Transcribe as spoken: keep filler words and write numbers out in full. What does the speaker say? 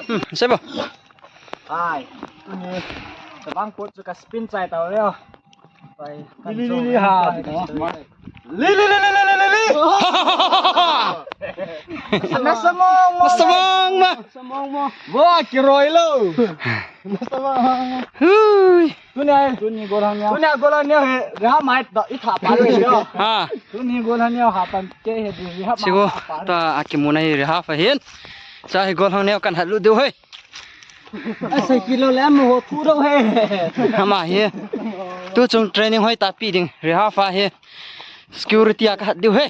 Hmm, sebo. Ai, tuni, tabang kot chu ka spin chai tau leo. Li, li, li, li, ha. Li, li, li, li, li, li, li. Nasa mong, mong. Nasa mong, ma. Nasa mong, mong. Bo, kiroi lo. Nasa mong, mong. Hui. Tuni ai. Tuni goal hang neo. Tuni goal hang neo he. Reha mai to i tha pa lo yo. Ha. Tuni goal hang neo ha pan ke he di reha mai. Sigo, ta akimu na hi reha fa hin. Sa hi goal hang neo kan hat lut diu hoi. Asei kilo le mo ho thu do he. Ama hi. Tu chung training hoi ta pi ding. Reha fa hi. Security a ka hat diu he.